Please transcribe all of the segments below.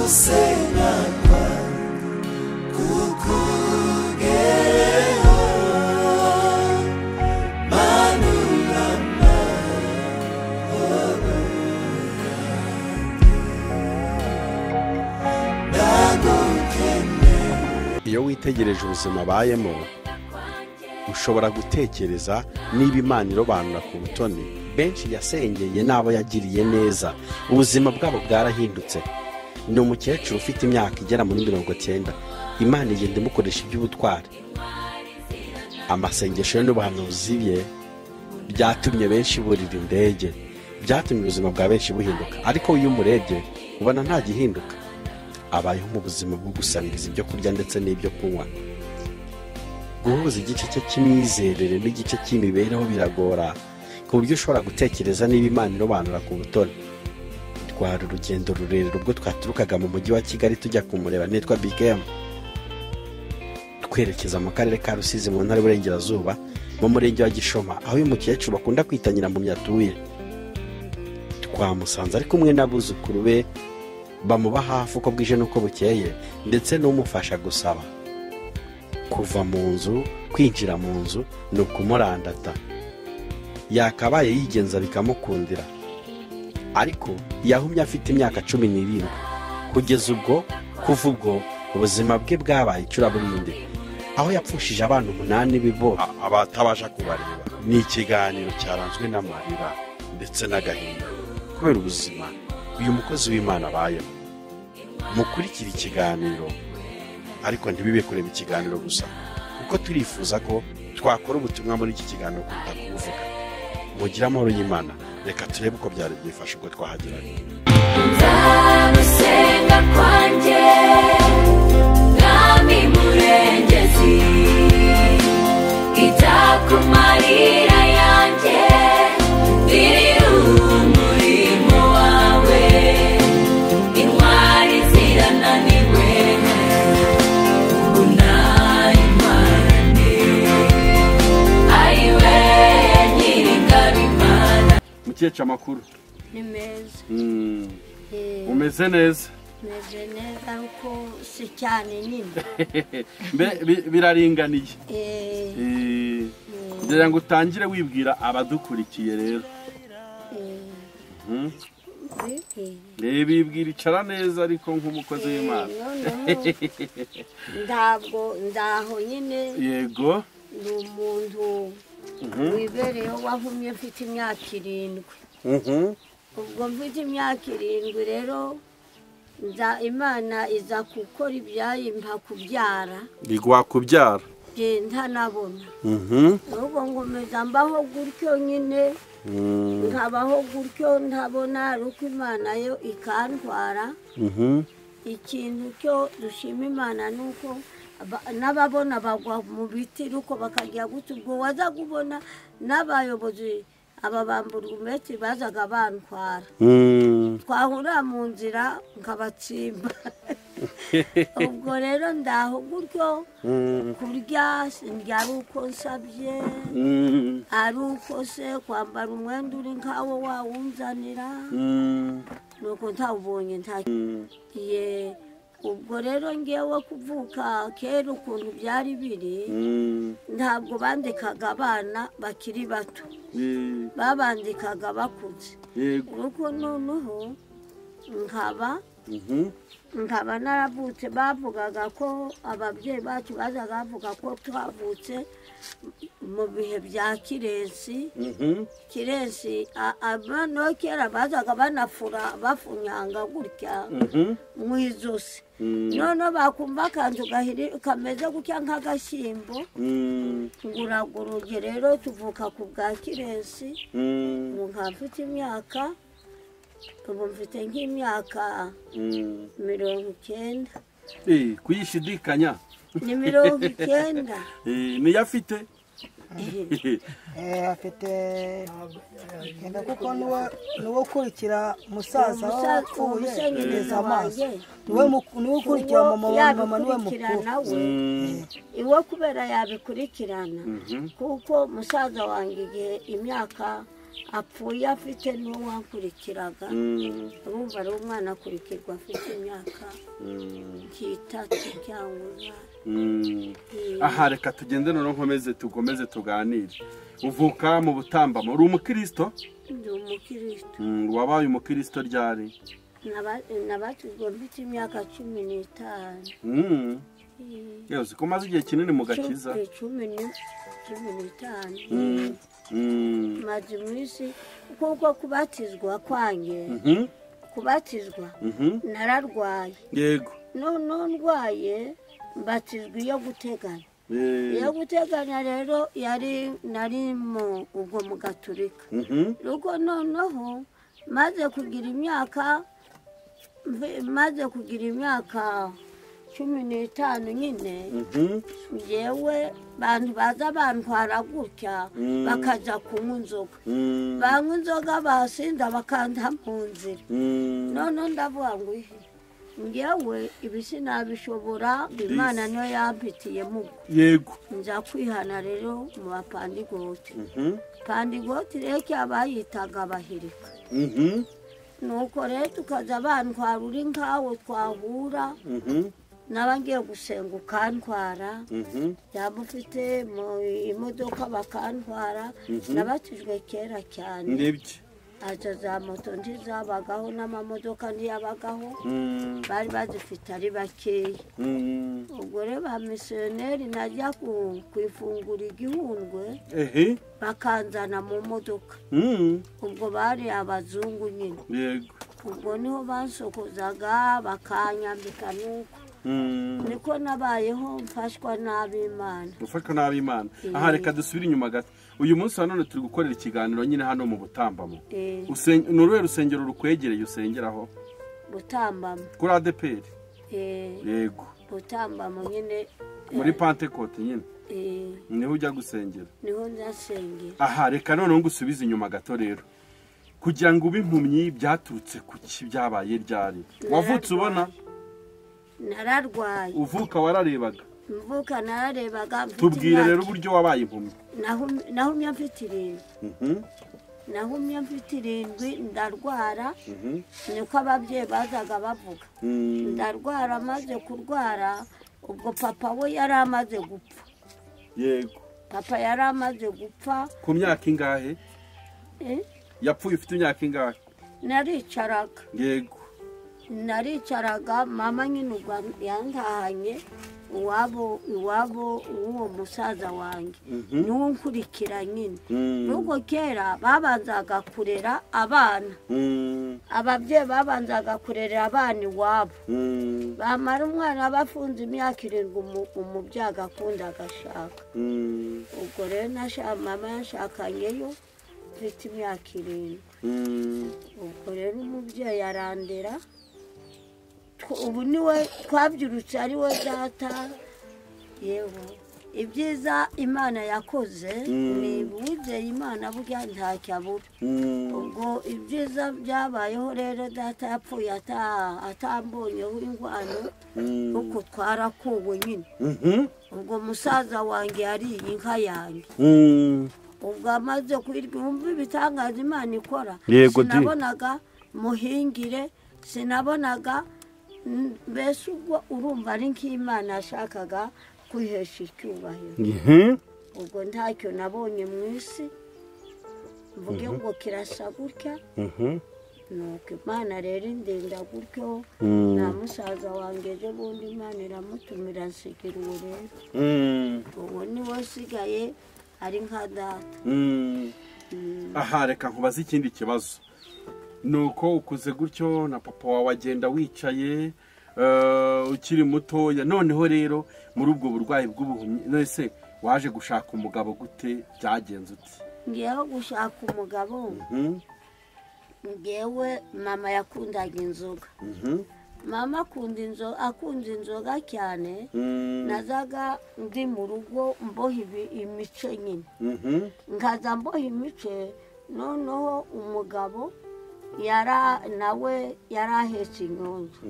Gusenga kwanjye kukugereho, manura amahoro yanjye, ndagukeneye. Iyo witegereje ubuzima abayemo, ushobora gutekereza niba Imana irobanura ku butoni. Benshi yasengeye n'abo yagiriye neza, ubuzima bwabo bwarahindutse. Ni umukecuru ufite imyaka igera muri 90. Imana igenda imukoresha iby'ubutwari. Amasengesho ye n'ubuhanuzi bye byatumye benshi burira indege, byatumye ubuzima bwa benshi buhinduka. Ariko iyo umurebye ubona nta gihinduka. Abayeho mu buzima bwo gusabiriza ibyo kurya ndetse n'ibyo kunywa. Guhuza igice cye cy'imyizerere n'igice cy'imibereho biragora, ku buryo ushobora gutekereza niba Imana irobanura ku butoni. Twari urugendo rurerure ubwo twaturukaga mu mujyi wa Kigali tujya kumureba. Nitwa Big M, twerekeza mu karere ka Rusizi mu ntara y'Iburengerazuba, mu murenge wa Gishoma, aho uyu mukecuru bakunda kwita Nyirampumyi atuye. Twamusanze ari kumwe n'abuzukuru be bamuba hafi uko bwije n'uko bukeye, ndetse n'umufasha gusaba. Kuva mu nzu kwinjira mu nzu ni ukumurandata. Yakabaye yigenza bikamukundira, ariko yahumye afite imyaka 17. Kugeza ubwo, kuva ubwo ubuzima bwe bwabaye icuraburindi, aho yapfushije abana 8 bibo abatabasha kubareba. Ni ikiganiro cyaranzwe n'amarira ndetse n'agahinda kubera ubuzima uyu mukozi w'Imana abayemo. Mukurikira ikiganiro, ariko ntibibe kureba ikiganiro gusa, kuko turifuza ko twakora ubutumwa muri iki kiganiro kuruta kubuvuga. Mugire amahoro y'Imana. Reka turebe uko byari byifashe ubwo twahageraga. Nzagusenga kwanjye, Mwami Murengezi, ita ku marira yanjye, ndirira umurimo wawe, intwari zirananiwe, ubu nayimane, ayiwe Nyiringabo Imana. Mukecuru, amakuru? Ni meza. Umeze neza? Meze neza, ariko si cyane nyine. Mbe biraringaniye. Ngira ngo utangire wibwira abadukurikiye rero. Bibwira, icara neza, ariko nk'umukozi w'Imana. Noneho ntabwo ndaho nyine. Ni umuntu wibereyeho wahumye mfite imyaka 7. Ubwo mfite imyaka 7 rero, nza Imana iza gukora ibyayo, impa kubyara. Biguha kubyara. Nge ntanabona. Ubwo nkomeza mbaho gutyo nyine, nkabaho gutyo ntabona, ariko Imana yo ikantwara. Ikintu cyo dushima Imana ni uko n'ababona bagwa mu biti, ariko bakajya gutya. Ubwo waza kubona n'abayobozi, aba bamburugumeti bazaga bantwara, twahurira mu nzira nkabatsimba. Ubwo rero ndaho gutyo. Kurya ndya ari uko nsabye, ari uko se kwambara umwenda uri nkawo wawunzanira, nuko ntawubonye nta ye. Ubwo rero ngewe kuvuka kera ukuntu byari biri, ntabwo bandikaga abana bakiri bato, babandikaga bakuze. Nuko noneho nkaba naravutse, bavugaga ko ababyeyi bacu bazaga bavuga ko twavutse mu bihe bya Kiresi. Kiresi noneho kera bazaga banafura, bafunyanga gutya mu ijosi, noneho bakumva akantu kameze gutya nk'agashyimbo, nguraguruge. Rero tuvuka ku bwa Kiresi. Ubu nkaba mfite imyaka, ubu mfite nk'imyaka 90. Kuyishidikanya. Ni 90. Niyo afite. Afite 90, kuko niwe ukurikira musaza we wapfuye. Umusenyeri kugeza amaso. wanjye. Niwe ukurikira mama wa mama, niwe yabikurikirana mukuru. We iwe kubera yabikurikirana, kuko musaza wanjye igihe imyaka Apfuye afite n'uwo wankurikiraga. Urumva ari umwana akurikirwa afite imyaka 3 cyangwa 4. Aha reka tugende noneho nkomeze tugomeze tuganire. Uvuka mu Butambamo, uri umukristo? Ndi umukristo. Wabaye umukristo ryari? Nabatijwe mfite imyaka 15. Yewe ko maze igihe kinini mu gakiza. 15. Maze iminsi kuko kubatizwa kwanjye kubatizwa nararwaye. Yego. None ndwaye mbatizwa iyo guteganya. Iyo guteganya rero yari nari mu ubwo mu Gaturika. Ruko noneho maze kugira imyaka 15 nyine. Ngewe bantu baza bantwara gutya bakaja kunywa inzoga. Banywa inzoga basinda bakanta mu nzira. None ndavuga ngo ngewe ibi sinabishobora, Imana niyo yampitiyemo. Yego. Nza kwihana rero mu bapandigoti. Pandigoti rero cyabayitaga abahirika. Nuko rero tukaza bantwara uri nkawe twahura. Naba ngiye gusenga ukantwara. Yaba ufite imodoka bakantwara. Nabatijwe kera cyane. Nibyo. Aza za moto ntizabagaho n'amamodoka ntiyabagaho. Bari bazifite ari bakeya. Ubwo rero ba misiyoneri najya kwifungura igihundwe bakanzana mu modoka. Ubwo bari abazungu nyine. Yego. Ubwo niho bansokozaga bakanyambika nuko. Niko nabayeho mfashwa n'ab'Imana. Ufashwa n'ab'Imana. Aha reka dusubire inyuma gato. Uyu munsi wa none turi gukorera ikiganiro nyine hano mu Butambamo. Ni uruhe rusengero rukwegereye usengeraho? Butambamo. Kuri ADPR? Yego. Butambamo nyine. Muri Pentecote nyine. Niho ujya gusengera? Niho nzasengera. Aha reka noneho ngusubize inyuma gato rero. Kugira ngo ube impumyi byaturutse kuki, byabaye ryari? Wavutse ubona? Nararwaye. Uvuka wararebaga? Mvuka nararebaga. Tubwire rero uburyo wabaye impumyi. Nahumye mfite 7. Nahumye mfite 7 ndarwara. Niko ababyeyi bazaga bavuga. Ndarwara maze kurwara ubwo papa we yari amaze gupfa. Yego. Papa yari amaze gupfa. Ku myaka ingahe? Yapfuye ufite imyaka ingahe? Naricaraga. Yego. Naricaraga mama nyine ubwo yantahanye iwabo uwo musaza wanjye niwo nkurikira nyine. Nuko kera babanzaga kurera abana. Ababyeyi babanzaga kurera abana iwabo. Bamara umwana bafunze imyaka 7 umubyeyi agakunda agashaka. Ubwo rero mama yashakanyeyo mfite imyaka 7. Ubwo rero umubyeyi arandera. Ubu niwe twabyirutse ari we data. Yewe ibyiza Imana yakoze ni uwizeye Imana burya ntacyo abura. Ubwo ibyiza byabayeho rero data yapfuye atambonyeho ingwano kuko twarakuwe nyine. Ubwo musaza wanjye yariye inka yanjye. Ubwo amaze kwirwa ibitangaza Imana ikora. Sinabonaga muhingire, sinabonaga mbese ubwo urumva ari nk'Imana yashakaga kwihesha icyubahiro. Ubwo ntacyo nabonye mu isi mvuge ngo kirasa gutya. Nuko Imana rero indinda gutyo. Na musaza wanjye ejo bundi Imana iramutumira nsigira uwo rero. Uwo niwe usigaye ari nka data. Aha reka nkubaze ikindi kibazo. Nuko ukuze gutyo na papa wawe agenda wicaye ukiri mutoya, noneho rero muri ubwo burwayi bw'ubuhumyi none waje gushaka umugabo gute, byagenze ute? Ngiyeho gushaka umugabo. Ngewe mama yakundaga inzoga. Mama akunda inzoga cyane. Nazaga ndi mu rugo mboha imice nyine. Nkaza mboha imice, noneho umugabo nawe yarahetse inyunzu.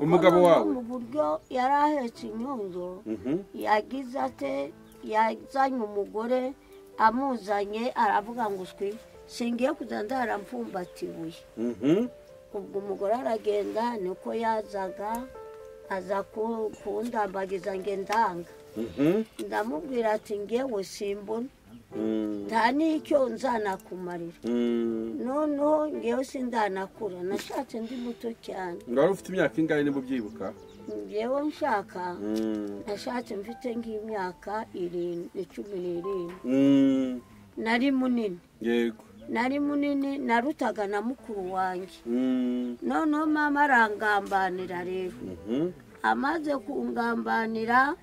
Umugabo wawe mu buryo yarahetse inyunzu yagize ate, yazanye umugore amuzanye aravuga ngo uswi Singiye kuza ndaramfumbata ibuye. Ubwo umugore aragenda, niko yazaga aza kundambagiza nge ndanga. Ndamubwira ati ngewe simbona, nta n'icyo nzanakumarira. Noneho ngewe sindanakura, nashatse ndi muto cyane. Wari ufite imyaka ingahe niba ubyibuka? Ngewe nshaka, nashatse mfite nk'imyaka 17. Nari munini. Yego. Nari munini, narutaga na mukuru wanjye. Noneho mama arangambanira rero. Amaze kungambanira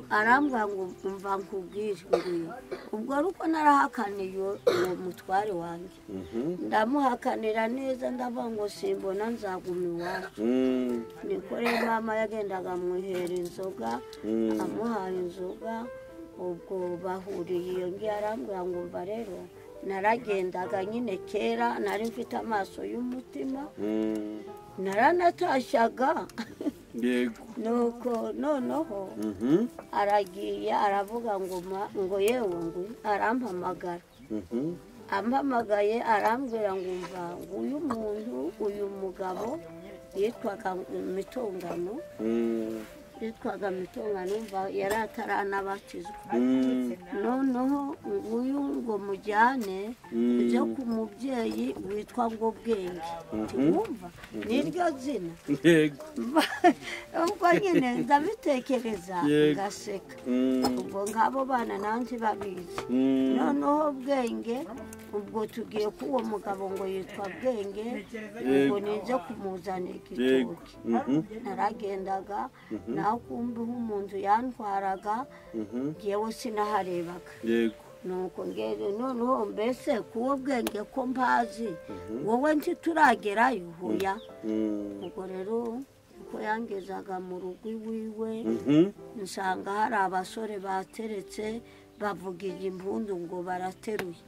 arambwira ngo umva nkubwire nguyu. Ubwo ariko narahakaniye uwo mutware wanjye. Ndamuhakanira neza, ndavuga ngo simbona nzaguma iwacu. Niko rero mama yagendaga amwihera inzoga, amuhaye inzoga, ubwo bahuriye iyo ngiyo arambwira ngo umva rero naragendaga nyine kera nari mfite amaso y'umutima, naranatashyaga. Yego. Nuko noneho aragiye aravuga ngo ngo yewe ngo arampamagara. Ampamagaye arambwira ngo umva ngo uyu muntu, uyu mugabo yitwaga Mitongano. Yitwaga Mitongano, umva yari ataranabatizwa. Noneho nguyu ngo mujyane ujye ku mubyeyi witwa ngo Bwenge. Wumva niryo zina. Yego. Ubwo nyine ndabitekereza ngaseka. Ubwo nk'abo bana nanjye babizi. Noneho Bwenge, ubwo tugiye k'uwo mugabo ngo yitwa Bwenge, ubwo nize kumuzanira igitoki. Naragendaga naho kumbe umuntu yantwaraga, ngewe sinaharebaga. Yego. Nuko ngeze noneho mbese kuwo Bwenge ko mpazi, wowe ntituragerayo hoya. Ubwo rero uko yangezaga mu rugo iwiwe, nsanga hari abasore bateretse bavugije impundu ngo barateruye.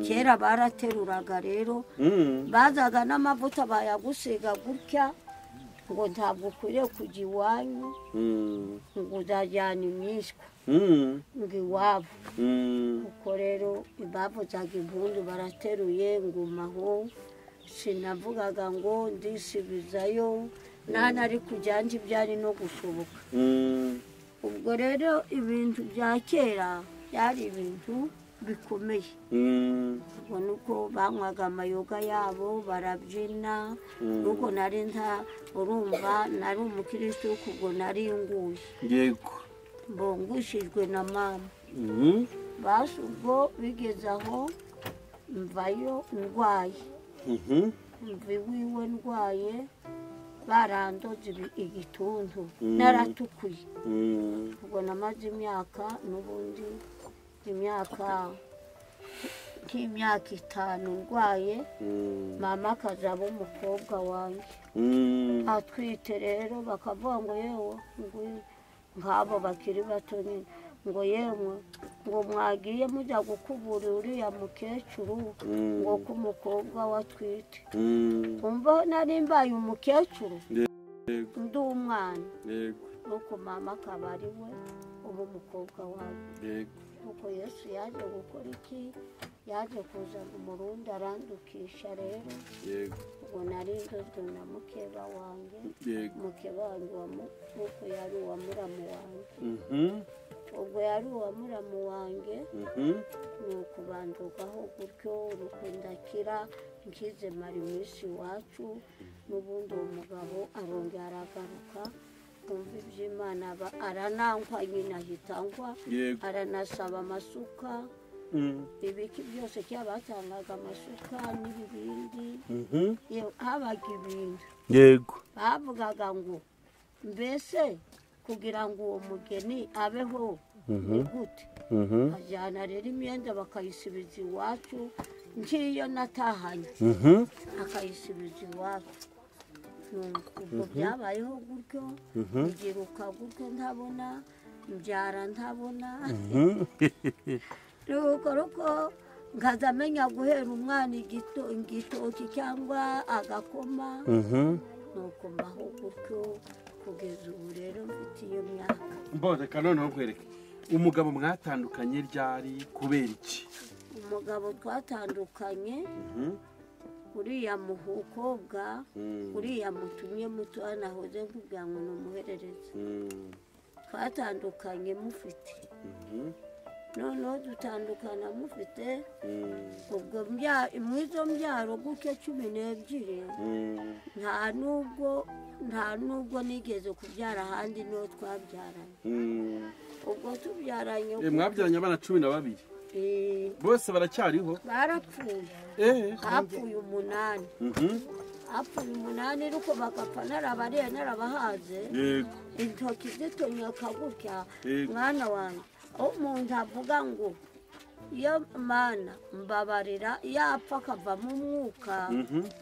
Kera barateruraga rero, bazaga n'amavuta bayagusiga gutya ngo ntabwo ukwiriye kujya iwanyu, ngo uzajyana imyishwa ngo iwabo. Uko rero bavuzaga impundu barateruye, ngumaho sinavugaga ngo ndisubizayo, nta nari kujya ntibyari no gushoboka. Ubwo rero ibintu bya kera byari ibintu bikomeye. Ubwo nuko banywaga amayoga yabo barabyina, nuko nari nta urumva nari umukristo, ubwo nari nguye. Yego. Mbongushijwe na mama. Basi ubwo bigeze aho mvayo ndwaye. Mva iwiwe ndwaye, barandoze igituntu, naratukuye. Ubwo namaze imyaka n'ubundi imyaka nk'imyaka 5 ndwaye, mama akazaba umukobwa wanjye. Atwite rero bakavuga ngo yewe nk'abo bakiri bato nyine, ngo yemwe ngo mwagiye mujya gukubura uriya mukecuru ngo ko umukobwa watwite. Umva nari mbaye umukecuru ndi umwana. Nuko mama akaba ari we uba umukobwa wanjye. Nuko Yesu yaje gukora iki? Yaje kuza umurundi arandukisha rero. Ubwo nari ndozwe na mukeba wanjye. Mukeba wanjye nuko yari uwa muramu wanjye. Ubwo yari uwa muramu wanjye, nuko bandugaho gutyo rukundakira nkize mara iminsi iwacu. N'ubundi uwo mugabo arongera aragaruka, kumva iby'Imana aranangwa nyine ahita angwa, aranasaba amasuka, ibiki byose cyabatangaga amasuka n'ibibindi, habaga ibintu. Yego. Bavugaga ngo mbese kugira ngo uwo mugeni abeho ni gute? Ajyana rero imyenda bakayisubiza iwacu, ngiyo natahanye akayisubiza iwacu. Ubwo byabayeho gutyo, ngiruka gutyo ntabona, mbyara ntabona. Nuko ruko nkaza amenya guhera umwana igitoki cyangwa agakoma. Nuko mbaho gutyo kugeza ubu rero mfite iyo myaka. Mbo reka noneho nkwereke umugabo mwatandukanye ryari, kubera iki? Umugabo twatandukanye uriya mukobwa uriya mutumye muto nahoze nkubwira ngo numuherereze. Twatandukanye mufite. Noneho dutandukana mufite ubwo mwizo mbyaro guke 12 nta nubwo nigeze kubyara ahandi niho twabyaranye. Ubwo tubyaranye mwabyaranye abana 12 bose baracyariho? Barapfuye. Hapfuye 8. Hapfuye 8 ariko bagapfa narabariye narabahaze. Intoki zitonyoka gutya mwana wanjye. Umuntu avuga ngo iyo mana mbabarira yapfa akavamo umwuka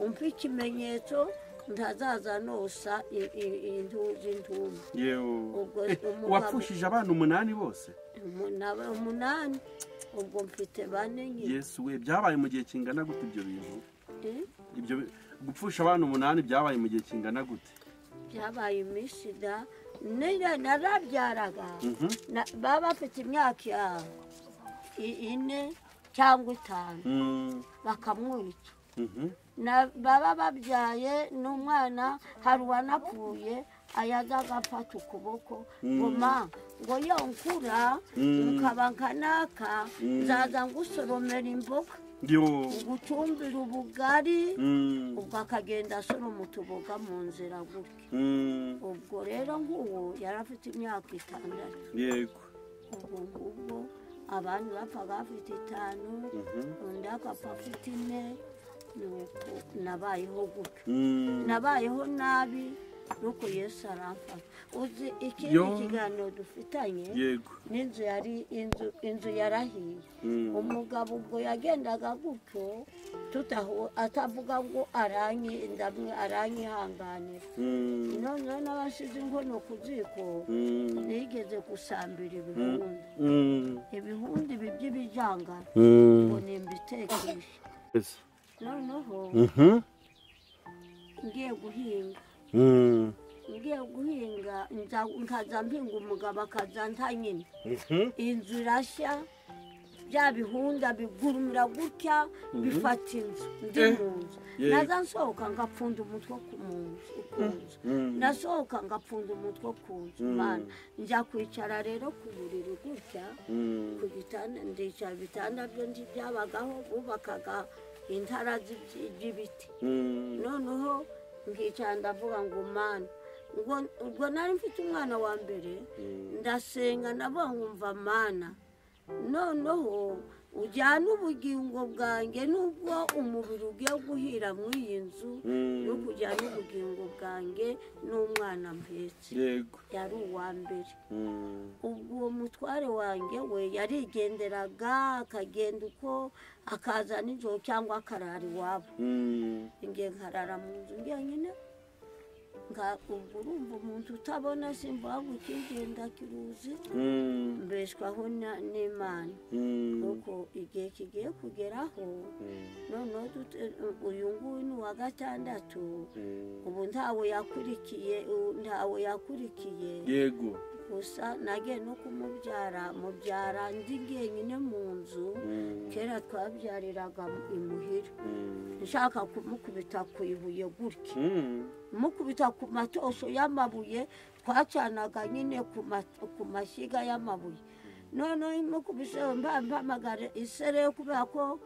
umpa ikimenyetso ntazaza nosa intumbi. Wapfushije abana 8 bose? 8. Ubwo mfite 4 nyine. Yesu we, byabaye mu gihe kingana gute ibyo bintu? Ibyo gupfusha abana 8 byabaye mu gihe kingana gute? Byabaye imisida narabyaraga baba bafite imyaka 4 cyangwa 5 bakamwica. Baba babyaye n'umwana hari uwanapfuye ayazaga afata ukuboko ngo ma ngo yo nkura nkaba nkanaka nzaza ngusoromera imboga ngucumbira ubugari. Ubwo akagenda asoroma utuboga mu nzira gutya. Ubwo rero nk'uwo yari afite imyaka 6. Yego. Ubwo ngubwo abantu bapfaga bafite 5 undi agapfa afite 4. Nuko nabayeho gutyo. Nabayeho nabi nuko Yesu aramfata. Uzi ikindi kiganiro dufitanye n'inzu yari inzu yarahiye. Umugabo ubwo yagendaga gutyo tutaho atavuga ngo aranyihanganira. Noneho n'abashize inkono ku ziko nigeze gusambira ibihundi. Ibihundi by'ibijangara ngo nimbitekeshe. Noneho ngiye guhinga. Ngiye guhinga nkaza mpinga umugabo akaza nta nyine. Inzu irashya bya bihunda bigurumira gutya bifata inzu ndi mu nzu. Naza nsohoka ngapfunda umutwe ku nzu. Nasohoka ngapfunda umutwe ku nzu. Mana njya kwicara rero ku buriri gutya ku gitanda ndicara. Ibitanda byo ntibyabagaho bubakaga intara z'ibiti. Noneho nkicara ndavuga ngo mana ubwo nari mfite umwana wa mbere ndasenga ndavuga nkumva mana noneho ujyana ubugingo bwanjye nubwo umubiri ugiye guhira muri iyi nzu no kujyana ubugingo bwanjye n'umwana mpetse. Yari uwa mbere. Ubwo uwo mutware wanjye we yarigenderaga akagenda uko akaza nijoro cyangwa akarara iwabo. Ngiye nkarara mu nzu njyenyine. Ubwo urumva umuntu utabona simvuga ngo ikigenda kiruzi mbeshwaho n'Imana. Nuko igihe kigiye kugeraho noneho uyu nguyu ni uwa 6. Ubu ntawe yakurikiye Yego. Gusa nagiye no kumubyara mubyara ndi njyenyine mu nzu. Kera twabyariraga imuhira. Nshaka kumukubita ku ibuye gutya. Mukubita ku matosho y'amabuye twacanaga nyine ku mashyiga y'amabuye. Noneho mukubise mpamagare isere kubera ko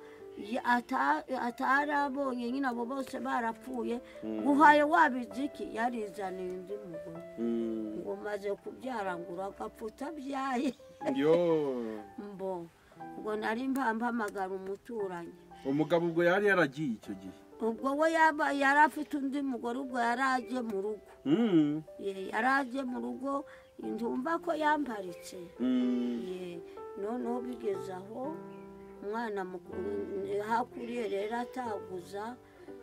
atarabonye nyine abo bose barapfuye. Guhaye wabiziki yarizaniye undi mugore. Ngo maze kubyara ngo uragapfa utabyaye. Mbo ubwo nari mpamagara umuturanyi. Umugabo ubwo yari yaragiye icyo gihe? Ubwo we yari afite undi mugore ubwo yaraje mu rugo. Yaraje mu rugo ndumva ko yamparitse. Noneho bigeze aho umwana hakuriye rero ataguza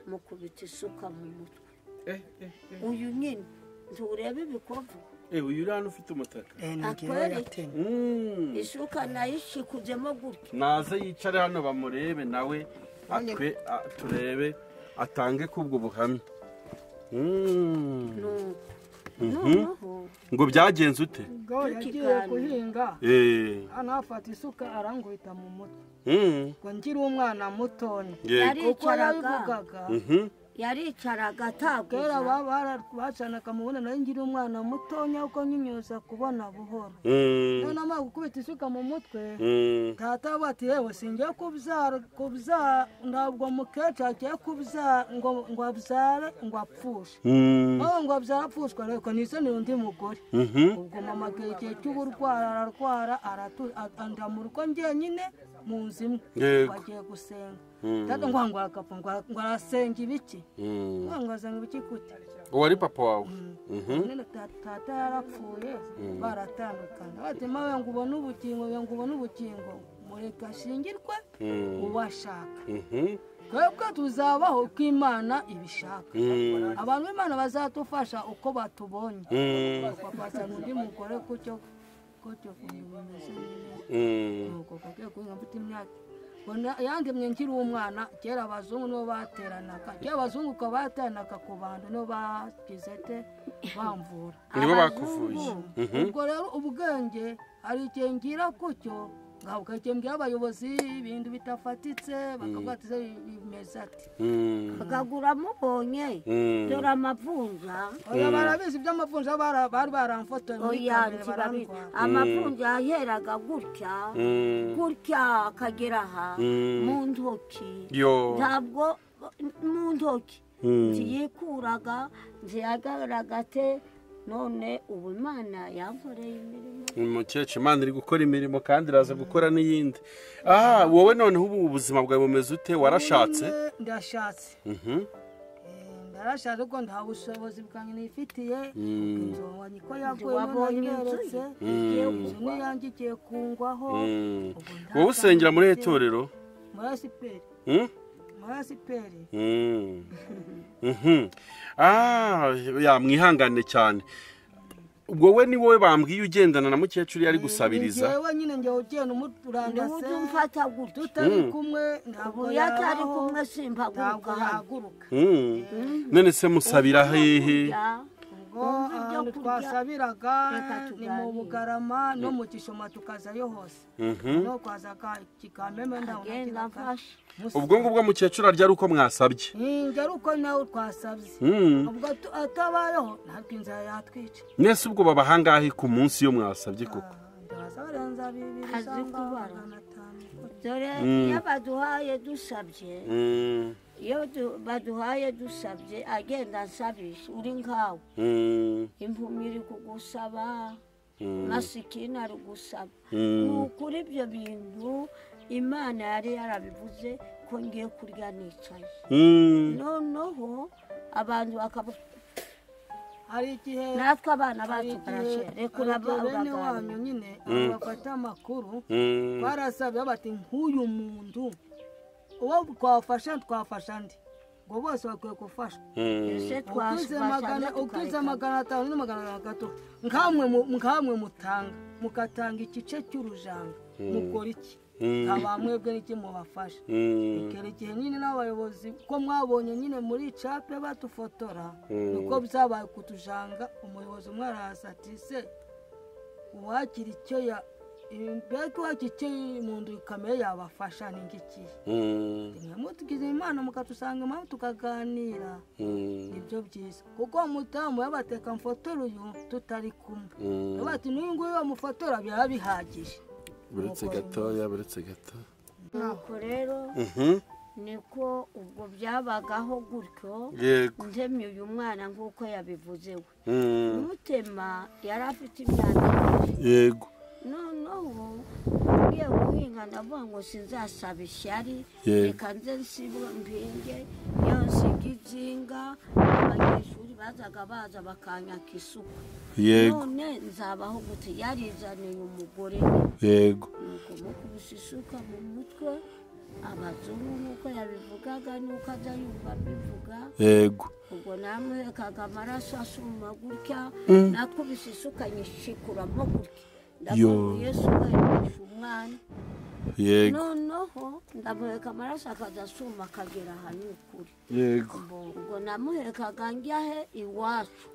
mukubita isuka mu mutwe. Uyu nyine nturebe ibikovu. Uyu uri hano ufite umutaka. Akwereke. Isuka nayishikuzemo gutya. Naze yicare hano bamurebe nawe atwe turebe atange kubwo buhamya. Ngo byagenze ute? Yagiye guhinga anafata isuka arangwita mu mutwe ngo ngire umwana mutonya kuko yarabivugaga yaricaraga ataguza kera bacanaga mubona nayo ngira umwana mutonya uko nyinyuza kubona buhoro none amaze gukubita isuka mu mutwe tata bati yewe singiye kubyara ntabwo mukecuru agiye kubyara ngo abyare ngo apfushe ngo abyare apfushwa reka nizanire undi mugore ubwo mama igihe cy'uburwara ararwara anda mu rugo njyenyine mu nzu imwe bagiye gusenga tata ngo ngo akapfa ngo arasenga ibiki ngo asenga ibiki gute uwo ari papa wawe none tata yarapfuye baratandukana bati mawe ngo ubone ubugingo ngo ubone ubugingo mureka ashingirwe uwashaka twebwe tuzabaho uko Imana ibishaka abantu b'Imana bazatufasha uko batubonye papa azana undi mugore gutyo gutyo bimeze nuko kagiye guhinga mfite imyaka yandemye nkiri umwana kera abazungu nibo bateranaga kera abazungu uko bateranaga ku bantu nibo bagize te bamvura nibo bakuvuye ubwo rero ubwenge hari igihe ngira gutyo ngabuka igihe mbwira abayobozi ibintu bitafatitse bakavuga ati bimeze ati akagura mubonye dore amavunja oya barabizi iby'amavunja bari baramfotoye muri kamera barandwara amavunja yaheraga gutya gutya akagera aha mu ntoki ntabwo mu ntoki ntiyikuraga ntiyagaraga te none ubu Imana yankoreye imirimo umukecuru Imana iri gukora imirimo kandi iraza gukora n'iyindi wowe noneho ubu ubuzima bwawe bumeze ute warashatse ndashatse ndarashatse kuko nta bushobozi bwanjye nifitiye inzu niko yaguye none inzu niyanjye igiye kungwaho wowe usengera muri itorero muri asiperi muri asiperi ya mwihangane cyane ubwo we ni wowe bambwiye ugendana na mukecuru yari gusabiriza yewe nyine njye ugenda umuturandase umfata gutya tutari kumwe ntabwo yatari kumwe simpaguruka yahaguruka none se musabira hehe ubwo twasabiraga ni mu Bugarama no mu Gishoma tukazayo hose no kwazaga kikameme ndabona ubwo ngubwo mukecuru arya ari uko mwasabye njye ari uko nawe twasabye ubwo atabayeho ntabwo inzara yatwica mwese ubwo baba ahangahe ku munsi iyo mwasabye koko barenza bibiri azi kubara dore iyo baduhaye dusabye iyo baduhaye dusabye agenda ansabisha uri nkawe impumyi iri kugusaba masikini ari gusaba ni ukuri ibyo bintu Imana yari yarabivuze ko ngiye kurya nicaye noneho abantu bakavuga hari igihe natwe abana bacu barashyira reka bene wanyu nyine bafata amakuru barasabye bati nk'uyu muntu uwo twafasha twafasha ndi ngo bose bakwiye gufashwa ukize 500 na 300 nkamwe mutanga mukatanga igice cy'urujanga mukora iki nkaba mwebwe n'iki mubafasha bikera igihe nyine n'abayobozi ko mwabonye nyine muri cape batufotora niko byabaye kutujanga umuyobozi umwe araza ati se uwakira icyo ya mbega uwakira icyo mu kamere yabafasha ni ngikiye mwe mutugize Imana mukatusanga impamvu tukaganira nibyo byiza kuko umudamu yabateka mfotora uyu tutari kumwe bati n'uyu nguyu bamufotora biba bihagije buretse gatoya buretse gato nuko rero niko ubwo byabagaho gutyo ntemye uyu mwana nk'uko yabivuze we mutema yari afite imyaka yego noneho ngiye guhinga ndavuga ngo sinzasaba ishyari reka nze nsibwe mpinge iyo nsiga izinga abanyeshuri bazaga baza bakanyaka isuka none nzabaho gute yarizaniye umugore yego nuko mukubise isuka mu mutwe abazungu nk'uko yabivugaga nuko ajya yumva mbivuga yego ubwo namuhekaga amaraso asuma gutya nakubise isuka nyishikuramo gutya ndavuga Yesu wemisha umwana Yego. Noneho ndamuheka amaraso akazasuma akagera ahantu kure. Yego. Ubwo namuhekaga njyahe iwacu.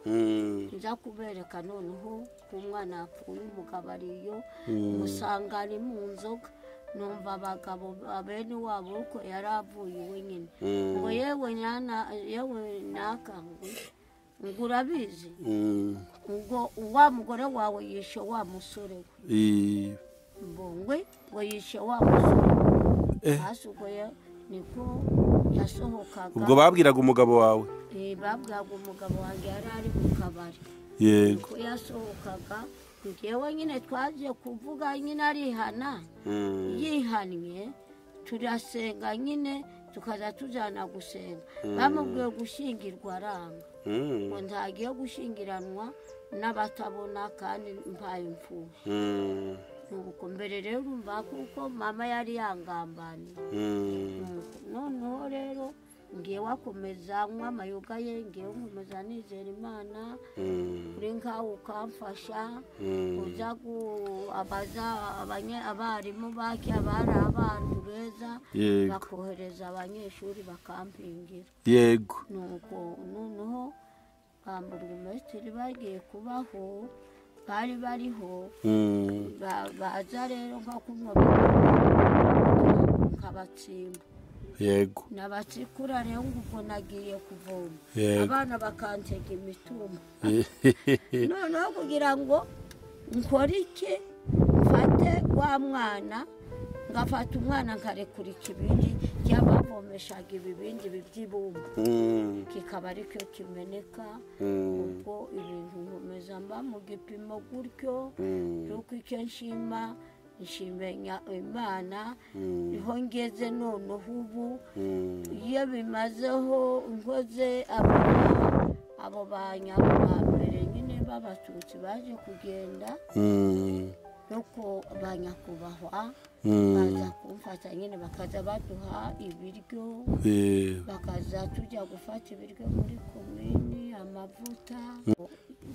Nza kubereka noneho ku mwana apfuye umugabo ariyo musanga ari mu nzoga. Numva abagabo bene wabo uko yari avuye wenyine. Ngo yewe nyana yewe nakangwe ngo urabizi ngo wa mugore wawe yishe wa musore we. Mbongwe ngo yishe wa musore. Hasugoye niko yasohokaga. Ubwo babwiraga umugabo wawe? Babwiraga umugabo wanjye yari ari mu kabari. Yego. Yasohokaga ngewe nyine twaje kuvuga nyine arihana. Yihannye turasenga nyine tukaza tujana gusenga. Bamubwiye gushyingirwa aranga. Ngo ntagiye gushyingiranwa n'abatabona kandi mpaye imfubyi. Nuko mbere rero urumva kuko mama yari yangambaniye. Noneho rero ngiye wakomeza nywa amayoga ye, ngiye nkomeza nizera Imana. Uri nkawe ukamfasha uza abaza abarimu bake abari abantu beza bakohereza abanyeshuri bakampingira. Yego. Nuko noneho bamburugumesitiri bagiye kubaho bari bariho baza rero nka kumwe nkabatsimba. Yego. Nabatsikura rero ngo nagiye kuvoma. Abana bakantega imitumba. Noneho kugira ngo nkore iki mfate wa mwana ngafata umwana nkarekura ikibindi cyabavomeshaga ibibindi by'ibumba. Kikaba aricyo kimeneka. Ubwo ibintu nkomeza mba mu gipimo gutyo. Nuko icyo nshima nshimenya Imana niho ngeze noneho ubu. Iyo bimazeho nkoze abo banyabo ba mbere nyine b'abatutsi baje kugenda. Nuko banyakubahwa baza kumfata nyine bakaza baduha ibiryo. Bakaza tujya gufata ibiryo muri komini amavuta.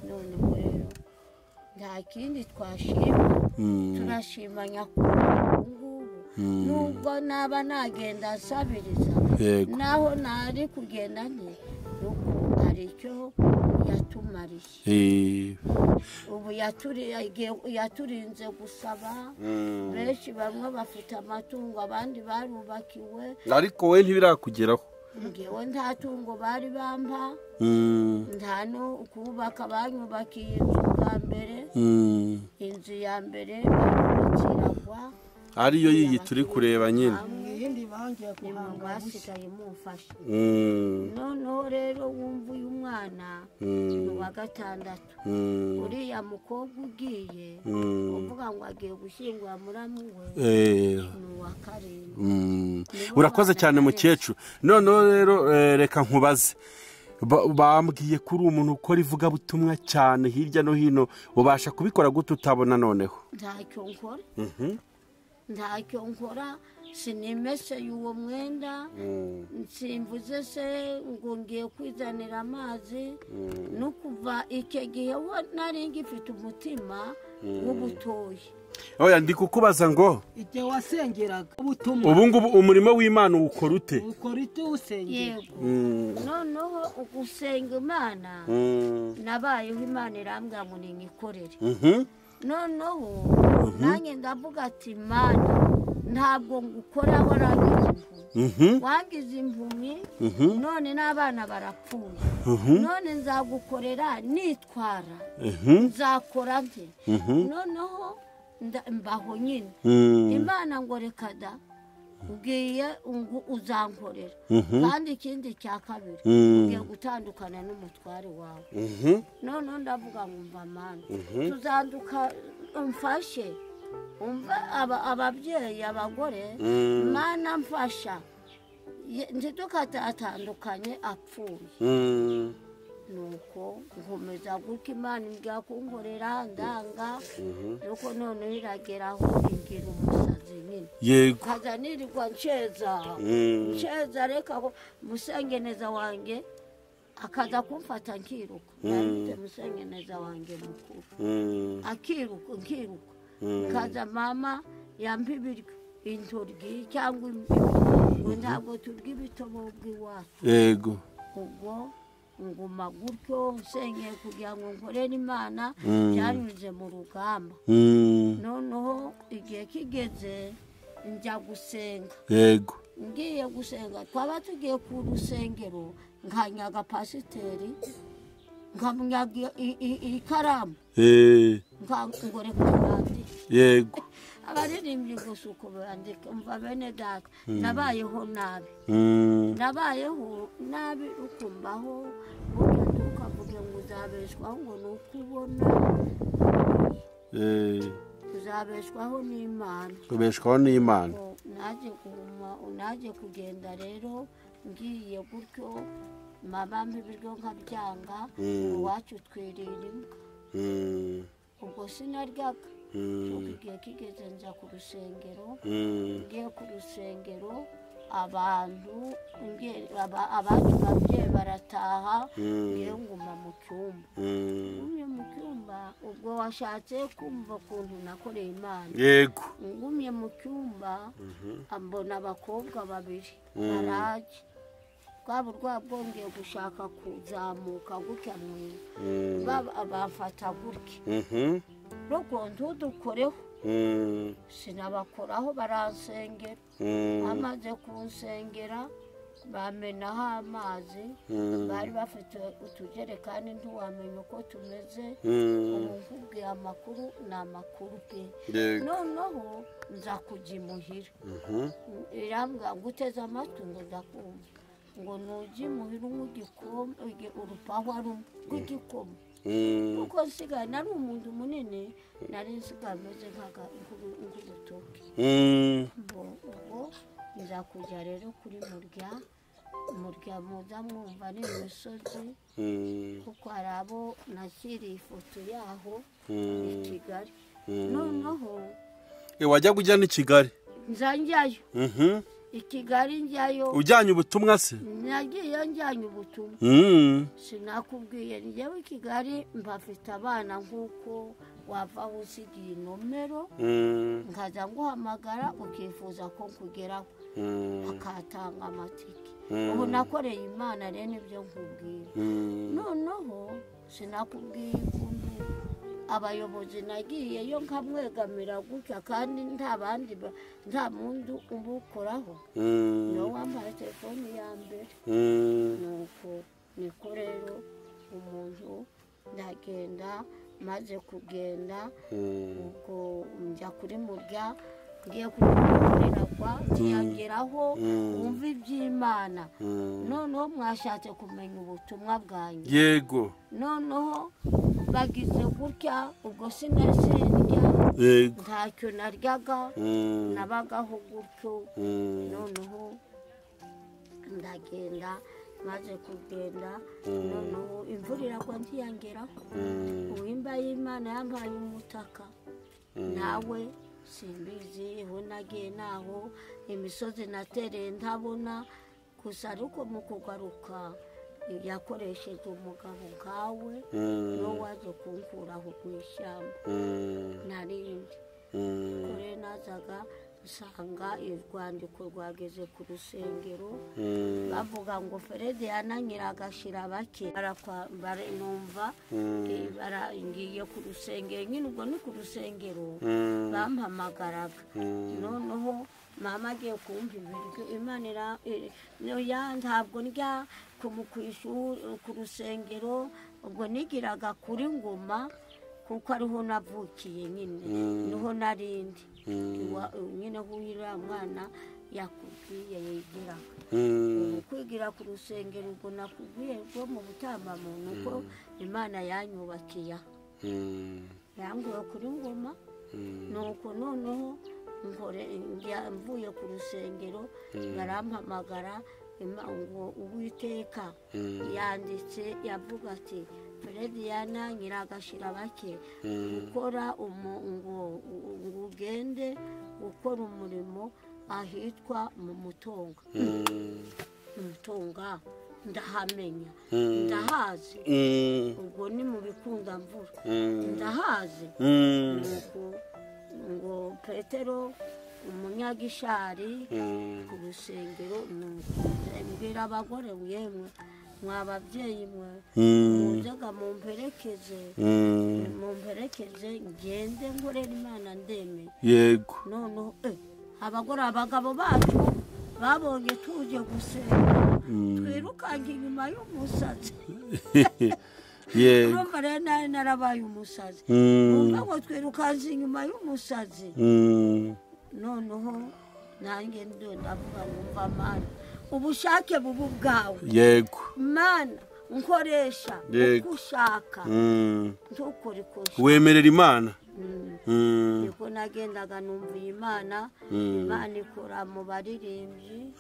Noneho rero nta kindi twashima. Turashima nyakubahwa ngubu. Nubwo naba nagenda nsabiriza naho nari kugenda nte nuko hari icyo yatumariye. Ubu yaturinze gusaba. Benshi bamwe bafite amatungo abandi barubakiwe. Ariko we ntibirakugeraho? Ngewe nta tungo bari bampa. Nta no kubaka banyubakiye inzu bwa mbere. Inzu ya mbere bakiragwa ariyo yiyi turi kureba nyine. Yindi bangiye kuhanga basigaye mumfasha. Noneho rero wumva uyu mwana ni wa gatandatu. Uriya mukobwa ugiye uvuga ngo agiye gushyingura muramu we ni uwa karindwi. Urakoze cyane mukecuru. Noneho rero reka nkubaze. Bambwiye kuri umuntu ukora ivugabutumwa cyane hirya no hino, ubasha kubikora gute utabona noneho? Ntacyo nkora. Ntacyo nkora sinimeseye uwo mwenda. Nsimvuze se ngo ngiye kwizanira amazi. No kuva icyo gihe nari ngifite umutima w'ubutoyi. Oya ndi kukubaza ngo igihe wasengeraga ubutumwa ubu ngubu umurimo w'Imana ukora ute? Ukora ute usengera? Yego. Noneho ugusenga Imana nabayeho Imana irambwira ngo ninyikorere. Noneho nanjye ndavuga ati Imana ntabwo ngukora warangiza impumyi. Wangiza impumyi none n'abana barapfuye. None nzagukorera nitwara. Nzakora nte? Noneho mbaho nyine. Imana ngo reka da ugiye uzankorera. Kandi ikindi cya kabiri ugiye gutandukana n'umutware wawe. Noneho ndavuga ngo mva Mana tuzanduka umfashe. Umva ababyeyi abagore Mana mfasha ntitukatandukanye apfuye. Nuko nkomeza gutya Imana imbwira kunkorera ndanga. Nuko noneho irageraho ingira umusazi nyine. Yego. Nkaza nirirwa nsheza. Nsheza reka musengeneza wanjye akaza kumfata nkiruka. Nari musengeneza wanjye mukuru. Akiruka nkiruka. Kaza mama yampa ibiryo Intoryi cyangwa ngo ntabwo turya ibitobo bw'iwacu. Yego. Ubwo nguma gutyo nsengeye kugira ngo nkorere Imana, byanyuze mu rugamba. Noneho igihe kigeze njya gusenga. Yego. Ngiye gusenga, twaba tugiye ku rusengero, nkanyaga pasiteri, nkamunyaga ikaramu. Ngo reka nandike. Yego. Abaririmbyi gusa uko bandika, umva bene data, nabayeho nabi. Nabayeho nabi ukumbaho, burya ntukavuge ngo uzabeshwaho ngo ni uko ubona. Uzabeshwaho n'Imana. Ubeshwaho n'Imana. Naje guhuma, naje kugenda rero ngiye gutyo, mama mpa ibiryo nkabyanga, iwacu twirira imbwa. Ubwo sinaryaga. Nuko igihe kigeze nza ku rusengero, ngiye ku rusengero abantu abacu babyeyi barataha, ngiye nguma mu cyumba. Ngumye mu cyumba, ubwo washatse kumva ukuntu nakoreye Imana. Yego. Ngumye mu cyumba, mbona abakobwa babiri baraje. Bwa burwayi bwongeye gushaka kuzamuka gutya bamfata gutya. Nuko ntudukoreho. Sinabakoraho baransengera. Bamaze kunsengera bamenaho amazi, bari bafite utujerekani ntiwamenya uko tumeze. Ubu nkubwiye amakuru ni amakuru pe. Noneho nza kujya imuhira. Irambwira ngo uteze amatwi ngo ndakumva. Ngo nujya imuhira unywe igikombe, urupahwa rumwe rw'igikoma. Kuko nsigaye nari umuntu munini, nari nsigaye meze nk'urutoki. Ubwo nza kujya rero kuri murya, murya muza mwumva ni imisozi, kuko hari abo nashyiriye ifoto yaho i Kigali. Noneho wajya kujya n'i Kigali? Nza njyayo. I Kigali njyayo. Ujyanye ubutumwa se? Nagiye njyanye ubutumwa. Sinakubwiye njyewe i Kigali mbafite abana nk'uko wava usigiye inomero, nkaza nguhamagara ukifuza ko nkugeraho, akatanga amatike. Ubu nakoreye Imana rero nibyo nkubwira. Noneho sinakubwiye ukuntu abayobozi nagiyeyo nkamwegamira gutya, kandi nta bandi nta muntu ubukoraho. Niwe wambaye telefoni ya mbere. Nuko niko rero umuntu ndagenda, maze kugenda ubwo njya kuri murya, ngiye kuriragwa ntiyageraho wumva iby'Imana. Noneho mwashatse kumenya ubutumwa bwanjye. Yego. Noneho bagize gutya, ubwo sinasindya, ntacyo naryaga, nabagaho gutyo. Noneho ndagenda, maze kugenda noneho imvura iragwa ntiyangeraho. Uwimba y'Imana yampaye umutaka, nawe simbizi aho nagiye naho, imisozi natereye ntabona. Gusa ariko mu kugaruka yakoresheje umugabo nkawe, niwe waje kunkuraho mu ishyamba narindi. Kure nazaga nsanga urwandiko rwageze ku rusengero, bavuga ngo Feredi Nyiragashira bake. Numva ngiye ku rusengero nyine, ubwo ni ku rusengero bampamagaraga. Noneho mama agiye kumva ibiryo, Imana ntabwo ndya ku rusengero, ubwo nigiraga kuri Ngoma kuko ariho navukiye nyine, niho narindi nyine uriya mwana yakubwiye yigiraga. Kwigira ku rusengero ubwo nakubwiye rwo mu butambamuntu ko Imana yanyubakiye, yanguye kuri Ngoma. Nuko noneho mvuye ku rusengero barampamagara ngo Uwiteka yanditse yavuga ati Feredi Nyiragashira bake gukora ngo ugende gukora umurimo ahitwa mu Mutunga. Mutunga ndahamenya, ndahazi. Ubwo ni mu bikunda mvura ndahazi. Nuko Ngo Petero umunyagishari ku rusengero, mbwira abagore yemwe mwa babyeyi mwe muzaga mumperekeze, mumperekeze ngende nkorera Imana ndemeye. Yego. Noneho abagore abagabo bacu babonye tuje gusenga twirukanka inyuma y'umusazi. Yego. Urumva rero nari narabaye umusazi. Urumva ngo twirukanze inyuma y'umusazi. Noneho nanjye ndavuga ngo mva Mana, ubushake bubu bwawe. Yego. Mana nkoresha uko ushaka, ntukore ikosa. Wemerera Imana. Niko nagendaga numva Imana, Imana ikora mu baririmbyi,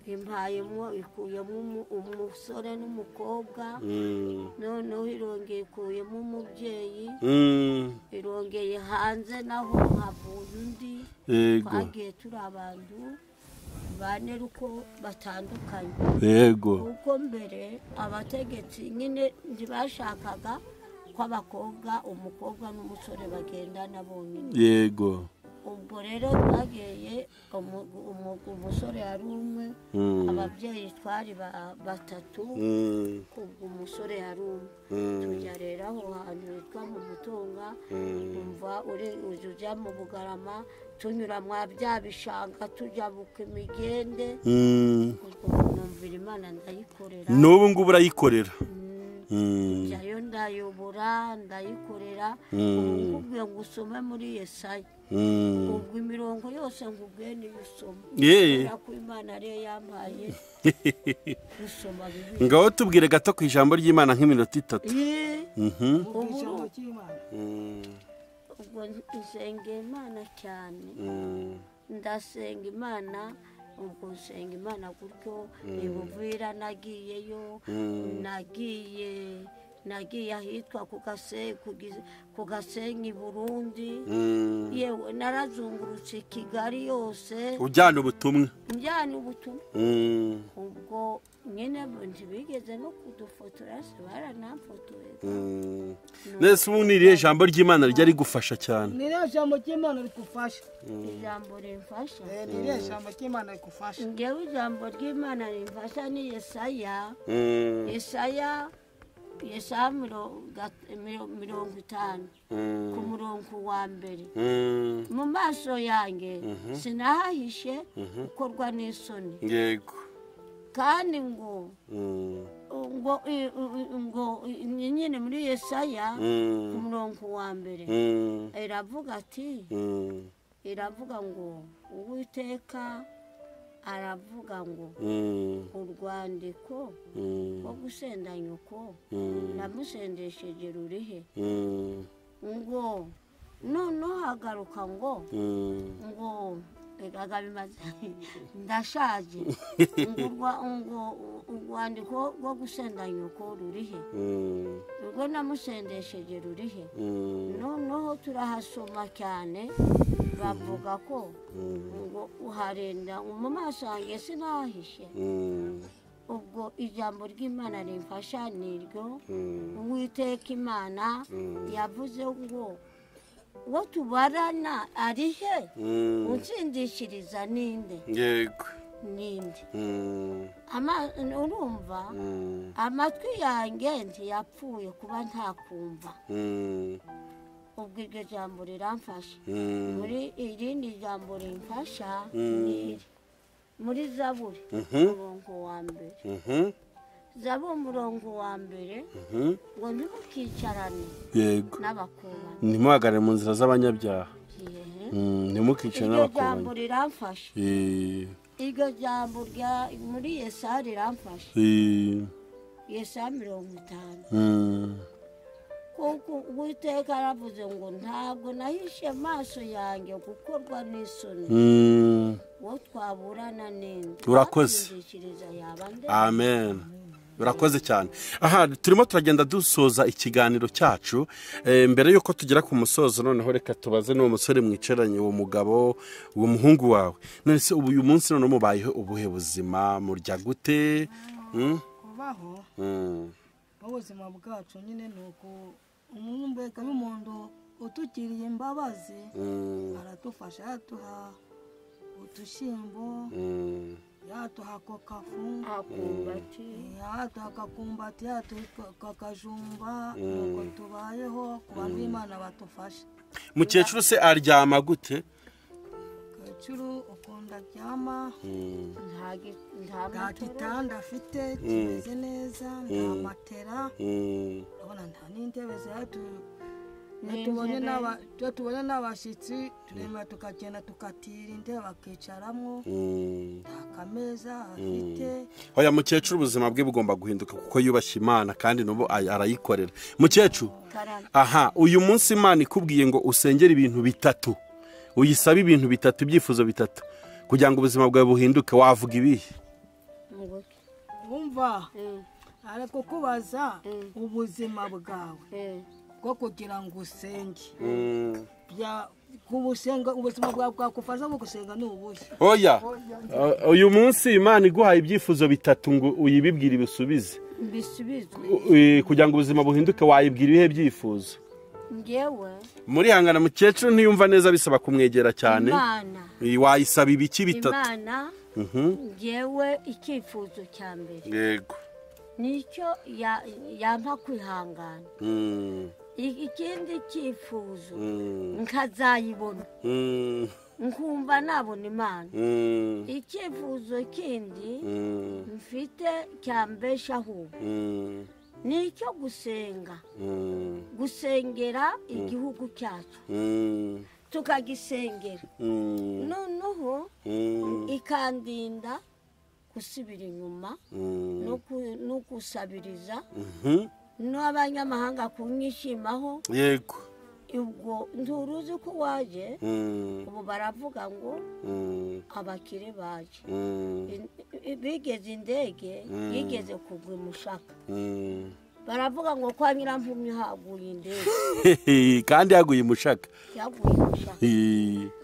impayemo ikuyemo umusore n'umukobwa, noneho irongeye ikuyemo umubyeyi, irongeye hanze naho havuye undi. Twagiye turi abantu bane uko batandukanye. Yego. Kuko mbere abategetsi nyine ntibashakaga ko abakobwa, umukobwa n'umusore bagendana bonyine. Yego. Ubwo rero twagiye umusore yari umwe, ababyeyi twari batatu, ubwo umusore yari umwe. Tujya rero aho hantu hitwa mu Mutunga, umva uri ujya mu Bugarama, tunyura mwa bya bishanga tujya buka imigende. Ubwo numvira Imana ndayikorera. N'ubu ngubu urayikorera? Njyayo ndayobora, ndayikorera. Ubu nkubwiye ngo usome muri Yesaya, ubwo imirongo yose nkubwiye niyo usoma. Kubera ko Imana ariyo yampaye gusoma Bibiliya. Ngaho tubwire gato ku ijambo ry'Imana nk'iminota 3. Ijambo ry'Imana. Ubwo nsenga Imana cyane, ndasenga Imana. Ubwo nsenga Imana gutyo, ibuvira nagiyeyo, nagiye ahitwa ku Gasenyi Burundi. Yewe narazungurutse Kigali yose. Ujyana ubutumwa? Njyana ubutumwa. Ubwo nyine ntibigeze no kudufotora, se baranamfotoye. Nese ubu ni irihe jambo ry'Imana ryari rigufasha cyane? Ni irihe jambo ry'Imana rigufasha? Ijambo rimfasha. Ni irihe jambo ry'Imana rigufasha? Ngewe ijambo ry'Imana rimfasha ni Yesaya. Yesaya 50 ku murongo wa mbere. Mu maso yanjye sinahahishe gukorwa n'isoni. Yego. Kandi ngo ngo nyine muri Yesaya ku murongo wa mbere iravuga ati, iravuga ngo Uwiteka aravuga ngo urwandiko rwo gusenda nyoko namusendesheje rurihe? Ngo noneho hagaruka ngo ngo bimaze ndashaje, ngo urwandiko rwo gusenda nyoko rurihe? Urwo namusendesheje rurihe? Noneho turahasoma cyane, bavuga ko ngo uharenda mu maso yanjye sinahishe. Ubwo ijambo ry'Imana rimfasha niryo. Uwiteka Imana yavuze ngo uwo tubarana ari he? Unsindishiriza ninde? Yego. Ninde? Urumva amatwi yanjye ntiyapfuye kuba ntakumva. Ubwo iryo jambo riramfasha. Muri irindi jambo rimfasha ni muri Zaburi umurongo wa mbere. Zaburi umurongo wa mbere ngo ntimukicarane n'abakubanyi, ntimuhagarare mu nzira z'abanyabyaha. Ntimukicarane Iryo n'abakubanyi. jambo riramfasha. Iryo jambo rya muri Yesaya riramfasha. Yesaya 50. Kuko Uwiteka aravuze ngo ntabwo nahishe amaso yanjye gukorwa n'isoni. Uwo twaburana ninde? Urakoze. Amen. Urakoze cyane. Aha turimo turagenda dusoza ikiganiro cyacu. Mbere yuko tugera ku musozo, noneho reka tubaze n'uwo musore mwicaranye, uwo mugabo, uwo muhungu wawe. None se ubu uyu munsi none mubayeho ubuhe buzima? Murya gute? Kubaho ubuzima bwacu nyine ni uko umumbeka y'umuntu Utugiriye imbabazi aradufasha, yaduha utushyimbo, yaduha kokafu, yaduha kakumbati, yaduha kakajumba, nuko tubayeho ku bantu b'Imana batufasha. Mukecuru se aryama gute? Mukecuru ukunda aryama, nta gitanda afite kimeze neza, nta matera, urabona nta n'intebe zihari. Tubonye n'abashyitsi turema tukagenda tukatira intebe bakicaramo, nta kameza afite. Oya mukecuru ubuzima bwe bugomba guhinduka kuko yubashye Imana kandi n'ubu arayikorera. Mukecuru, aha uyu munsi Imana ikubwiye ngo usengere ibintu bitatu, uyisaba ibintu bitatu, ibyifuzo bitatu kugira ngo ubuzima bwawe buhinduke, wavuga ibihe? Umva, ariko kubaza ubuzima bwawe bwo kugira ngo usenge, kubusenga ubuzima bwawe bwakufasha mu gusenga ni ubuhe? Oya, uyu munsi Imana iguhaye ibyifuzo bitatu ngo uyibibwire ibisubize, kugira ngo ubuzima buhinduke, wayibwira ibihe byifuzo? Ngewe muri hangana mukecuru ntiyumva neza, bisaba kumwegera cyane. Wayisaba ibiki bitatu? Imana, ngewe icyifuzo cya mbere, yego, nicyo yampa kwihangana. Ikindi cyifuzo nkazayibona, nkumva nabona Imana. Icyifuzo kindi mfite cyambeshaho nicyo gusenga, gusengera igihugu cyacu, tukagisengera, noneho ikandinda gusubira inyuma no gusabiriza n'abanyamahanga kunyishimaho. Yego, ubwo nturuzi ko waje, ubu baravuga ngo abakire baje, bigeze indege yigeze kugwa imushaka, baravuga ngo kwa Nyirampumyi haguye indege kandi yaguye imushaka, yaguye imushaka.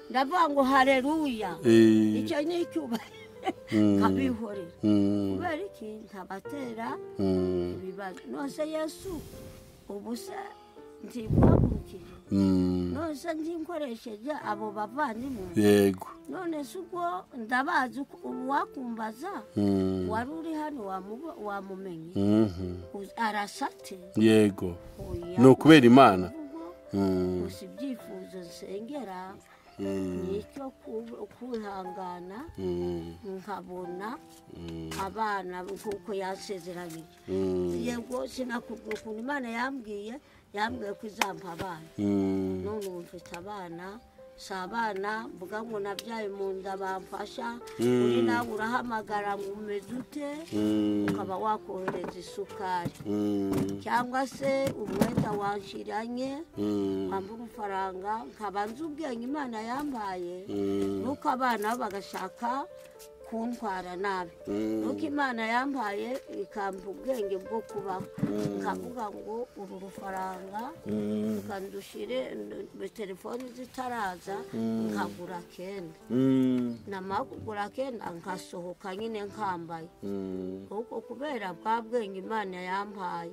Ndavuga ngo haleluya, icyo ni icyubahiro nkabihorera. Kubera iki? Ntabatera ibibazo. Nose Yesu ubu se ntiguhagurukije, nose ntinkoresheje abo bavandimwe. Yego, none se ubwo ndabazi ubu wakumbaza wari uri hano wamumenye arasate. Yego, ni ukubera Imana. Gusa ibyifuzo nsengera nicyo kwihangana, nkabona abana kuko yasezeranyije. Yego, sinakubwira ukuntu Imana yambwiye ko izampa abana. None ubu mfite abana, si abana mvuga ngo nabyaye mu nda bamfasha, uri nawe urahamagara ngo umeze ute, ukaba wakohereza isukari cyangwa se umwenda wanshiranye, wamba urufaranga, nkaba nzi ubwenge Imana yambaye, nuko abana bagashaka kuntwara nabi, nuko Imana yambaye ikampa ubwenge bwo kubaho, nkavuga ngo uru rufaranga ukandushire telefoni zitaraza, nkagura kenda, namara kugura kenda nkasohoka nyine nkambaye, kuko kubera bwa bwenge Imana yampaye.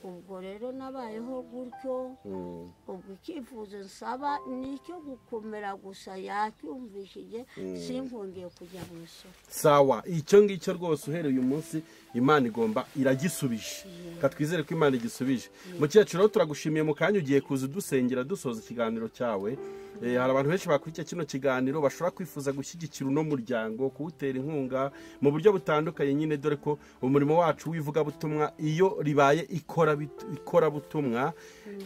Ubwo rero nabayeho gutyo. Ubwo icyifuzo nsaba nicyo gukomera gusa, yacyumvishije, sinkongeye kujya mu isoko. Sawa, icyo ngicyo rwose uhereye uyu munsi Imana igomba iragisubije. Katwizere ko Imana igisubije. Mukecuru, turagushimiye mu kanya ugiye kuza udusengera dusoza ikiganiro cyawe. Hari abantu benshi bakurikiye kino kiganiro bashobora kwifuza gushyigikira uno muryango, kuwutera inkunga mu buryo butandukanye nyine, dore ko umurimo wacu w'ivugabutumwa iyo ribaye ikorabutumwa,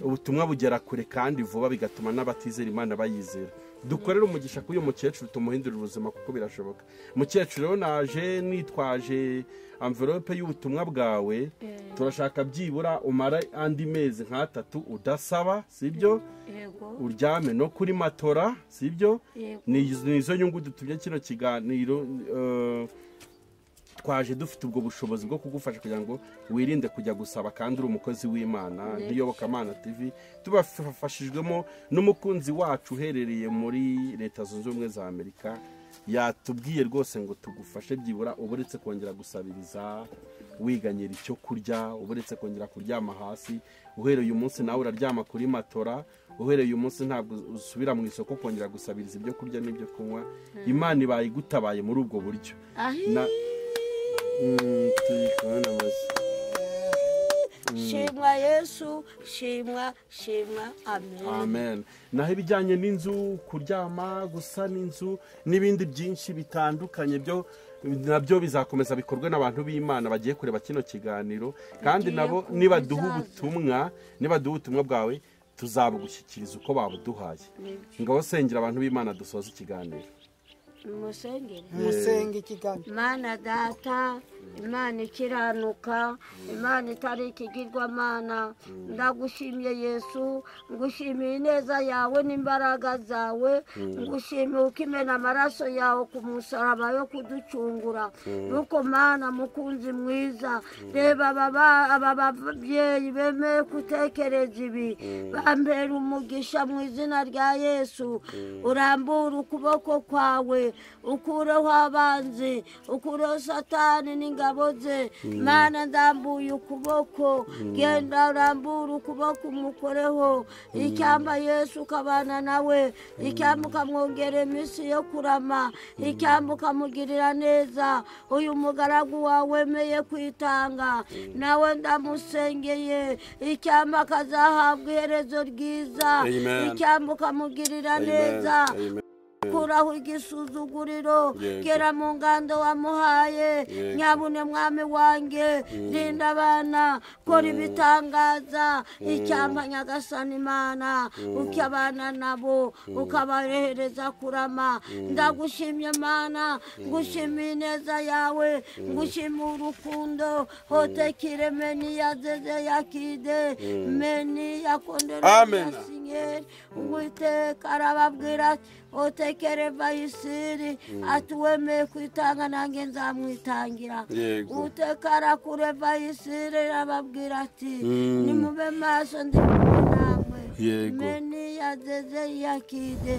ubutumwa bugera kure kandi vuba, bigatuma n'abatizera Imana bayizera. Dukorere umugisha kuri uyu mukecuru, tumuhindurire ubuzima kuko birashoboka. Mukecuru rero naje nitwaje envelope y'ubutumwa bwawe, turashaka byibura umara andi mezi nk'atatu udasaba, sibyo? Uryame no kuri matora, sibyo? Ni izo nyungu dutumye kino kiganiro. Twaje dufite ubwo bushobozi bwo kugufasha kugira ngo wirinde kujya gusaba kandi uri umukozi w'Imana. Iyobokamana TV tubafashijwemo n'umukunzi wacu uherereye muri Leta Zunze Ubumwe za Amerika, yatubwiye rwose ngo tugufashe byibura uburetse kongera gusabiriza, wiganyira icyo kurya, uburetse kongera kuryama hasi. Uhereye uyu munsi nawe uraryama kuri matora, Uhereye uyu munsi ntabwo usubira mu isoko kongera gusabiriza ibyo kurya n'ibyo kunywa. Imana ibaye igutabaye muri ubwo buryo. Shimwa Yesu, shimwa, shimwa, amen. Amen. Naho ibijyanye n'inzu, kuryama, gusana inzu n'ibindi byinshi bitandukanye byo nabyo bizakomeza bikorwe n'abantu b'Imana bagiye kureba kino kiganiro, kandi nabo nibaduha ubutumwa bwawe tuzabugushyikiriza uko babuduhaye. Ngaho sengera abantu b'Imana dusoza ikiganiro. Musenge ikiganiro. Mana data, Imana ikiranuka, Imana itari ikigirwamana, ndagushimye Yesu, ngushimiye ineza yawe n'imbaraga zawe, ngushimiye uko imena amaraso yawe ku musaraba yo kuducungura. Nuko Mana mukunzi mwiza, reba aba babyeyi bemeye gutekereza ibi, bambera umugisha mu izina rya Yesu. Urambura ukuboko kwawe, ukureho abanzi, ukureho Satani n'ingabo ze. Mana ndambuye ukuboko, genda urambura ukuboko umukoreho. Icyamba Yesu ukabana nawe, icyamba ukamwongera iminsi yo kurama, icyamba ukamugirira neza. Uyu mugaragu wawe wemeye kwitanga, nawe ndamusengeye, icyamba akazahabwa iherezo ryiza, icyamba ukamugirira neza. Kuraho igisuzuguriro, gera mu ngando wamuhaye. Nyabune mwami wanjye, rinda abana, kora ibitangaza. Icyampa Nyagasani Imana ukabana nabo, ukabarehereza kurama. Ndagushimye Mana, ngushimiye ineza yawe, ngushimiye urukundo. Hotekire meni ya zeze yakide meni yakondera sinyeri. Uwiteka arababwira otekere vayisiri atuwemeye kwitanga nanjye nzamwitangira. Utekara kure vayisiri arababwira ati nimube maso ndi namwe. Meni yazeze yakide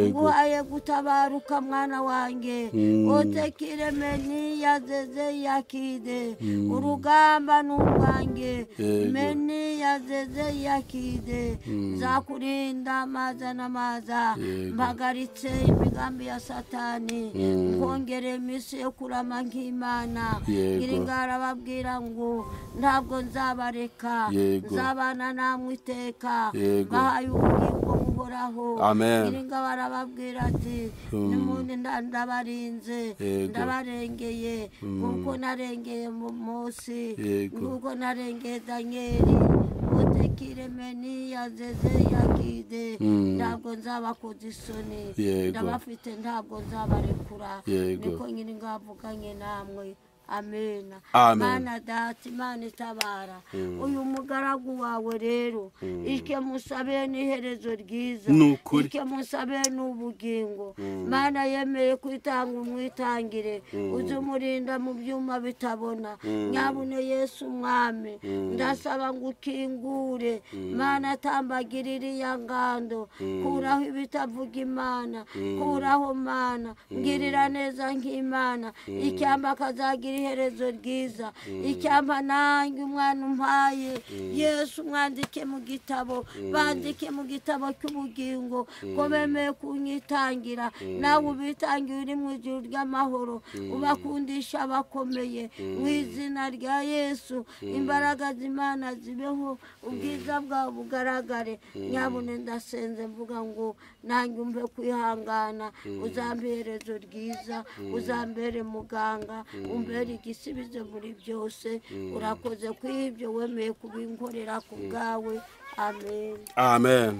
nguhaye gutabaruka mwana wanjye. Otekire meni yazeze yakide urugamba n'urwanjye. Meni yazeze yakide nzakurinda amaza n'amaza. Mpagaritse imigambi ya Satani, nkongere iminsi yo kurama nk'Imana. Nyiringara babwira ngo ntabwo nzabareka, nzabana namwe iteka, bahaye ubugingo buhoraho. Nyiringabo arababwira ati nimundi ndabarinze, ndabarengeye kuko narengeye mu Mose, kuko narengeye Danieli. Otekire meni yazeze yakide ntabwo nzabakoza isoni, ndabafite ntabwo nzabarekura. Niko nyiri ngavuganye namwe. Amena. Mana data, Imana itabara uyu mugaragu wawe rero, icyo musabe ni iherezo ryiza, icyo musabe ni ubugingo. Mana yemeye kwitanga umwitangire, uzumurinda mu byuma bitabona. Nyabune Yesu mwami, ndasaba ngo ukingure. Mana tambagirira iya ngando, kuraho ibitavuga Imana, kuraho Mana, ngirira neza nk'Imana. Icyamba kazagira iherezo ryiza, icyampa nanjye umwana umpaye Yesu mwandike mu gitabo, bandike mu gitabo cy'ubugingo ko bemeye kunyitangira. Nawe ubitangiye uri mu ijuru ry'amahoro, ubakundisha abakomeye mu izina rya Yesu. Imbaraga z'Imana zibeho, ubwiza bwawe bugaragare. Nyabune ndasenze mvuga ngo nanjye umve kwihangana, uzampe iherezo ryiza, uzambere muganga, umbere igisubizo muri byose. Urakoze kw'ibyo wemeye kubinkorera ku bwawe. Amen. Amen.